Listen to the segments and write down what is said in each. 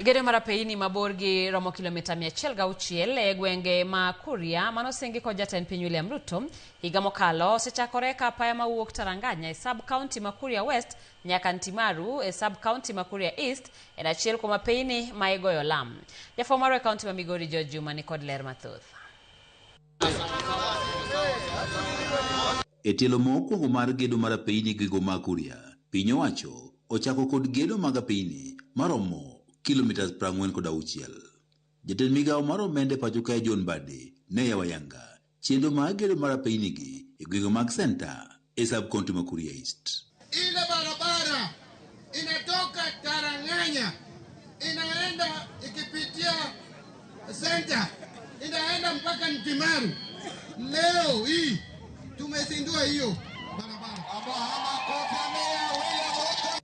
Gedo mar apeyini mabor gi romo kilomita 106 e gwenge ma Kuria manosingi kod jatend piny William Ruto higa mokalo osechakore ka apaya mawuok Taranganya e sub county ma Kuria West nyaka Ntimaru e sub county ma Kuria East en achiel kuom apeyini ma igoyo lam. Jafwambo marwa e kaunti ma Migori George Juma ni kod ler mathoth. E tielo mokwongo mar gedo mar apeyini gigo ma Kuria, piny owacho ochako kod gedo mag apeyini maromo kilomita 46. Jatend migawo mar omenda e pacho kae John Mbadi ne yawo ayanga chenro mar gedo mar apeyini gi e gwenge mag Senta e sub county ma Kuria East. Ile barabara inatoka Taranganya inaenda ikipitia Senta inaenda mpaka Ntimaru. Leo hii tumezindua hiyo barabara.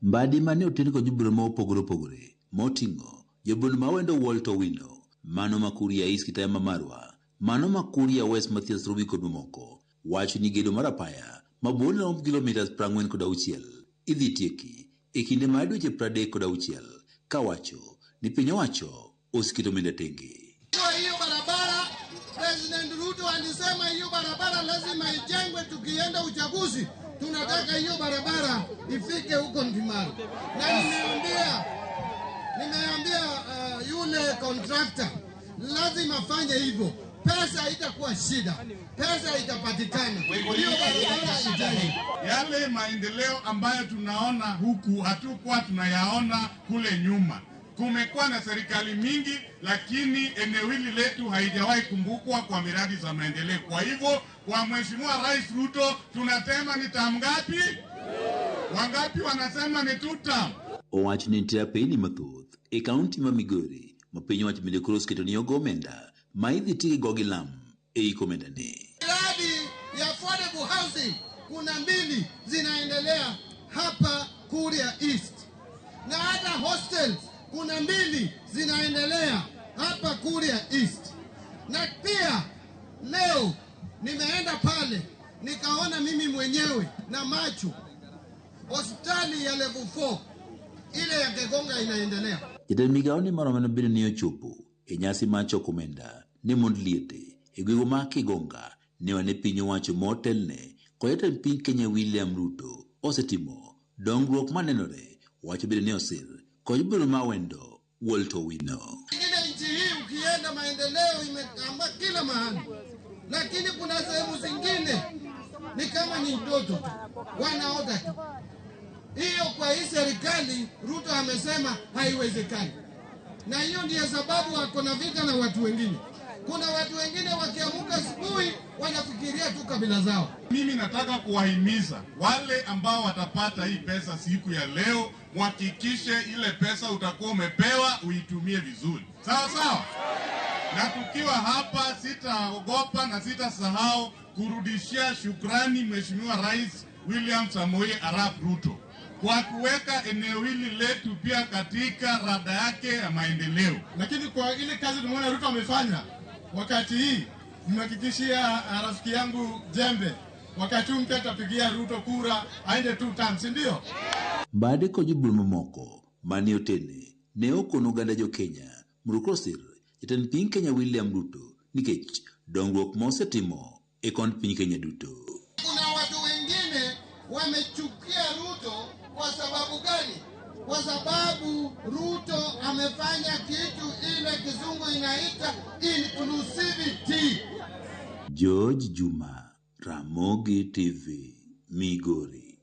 Mbadi mane oten kod jobura ma opogore opogore moting'o jobura ma Wendo Walter Owino, mano ma Kuria East Kitaya Marwa, mano ma Kuria West Mathias Rubi kod mamoko, wacho ni gedo mar apaya mabor romo kilomita 46 idhi tieki e kinde mar dweche 36 kawacho ni piny owacho oseketo omenda tenge. Hiyo barabara President Ruto alisema hiyo barabara lazima ijengwe, tukienda uchaguzi tunataka hiyo barabara ifike huko Ntimaru. Na nimeambia yule contractor lazima afanye hivyo. Pesa haitakuwa shida, pesa itapatikana, hiyo barabara ijengwe. Yale maendeleo ambayo tunaona huku hatukuwa tunayaona kule nyuma. Kumekuwa na serikali mingi, lakini eneo hili letu haijawahi kumbukwa kwa miradi za maendeleo. Kwa hivyo kwa Mheshimiwa Rais Ruto tunasema ni term ngapi? Wangapi wanasema ni two term? Owacho ni nitie apeyini mathoth e kaunti ma Migori ma piny owacho bende koro oseketo ni ogo omenda ma idhi tigo gi lam e iko omenda ni. Miradi ya affordable housing kuna mbili zinaendelea hapa Kuria East, na hata hostels kuna mbili zinaendelea hapa Kuria East. Na pia leo nimeenda pale nikaona mimi mwenyewe na macho hospitali ya level 4 ile ya Kegonga inaendelea. Jatend migawo ni mar omenda bende ne ochopo e nyasi mar choko omenda ne mond liete e gwenge ma Kigonga ne wane piny owacho motelne kod jatend piny Kenya William Ruto osetimo dongruok manenore wacho bende ne osir kod jobura ma Wendo Walter Owino. Ingine nchi hii ukienda maendeleo imetamba kila mahali, lakini kuna sehemu zingine ni kama ni ndoto tu, wanaota tu. Hiyo kwa hii serikali Ruto amesema haiwezekani, na hiyo ndiyo sababu wako na vita na watu wengine. Kuna watu wengine wakiamka asubuhi wanafikiria tu kabila zao. Mimi nataka kuwahimiza wale ambao watapata hii pesa siku ya leo, muhakikishe ile pesa utakuwa umepewa uitumie vizuri, sawa sawa. Na tukiwa hapa, sitaogopa na sitasahau kurudishia shukrani Mheshimiwa Rais William Samoei Arap Ruto kwa kuweka eneo hili letu pia katika rada yake ya maendeleo. Lakini kwa ile kazi tumeona Ruto amefanya wakati hii, nimehakikishia rafiki yangu Jembe, wakati huu mpya atapigia Ruto kura aende 2 terms, si ndio? Mbadi kod jobura mamoko mane otene ne okono oganda jo Kenya mondo koro osir jatend piny Kenya William Ruto nikech dongruok mosetimo e kond piny Kenya duto. Kuna watu wengine wamechukia Ruto kwa sababu gani? Kwa sababu Ruto amefanya kitu ile kizungu inaita inclusivity. George Juma, Ramogi TV, Migori.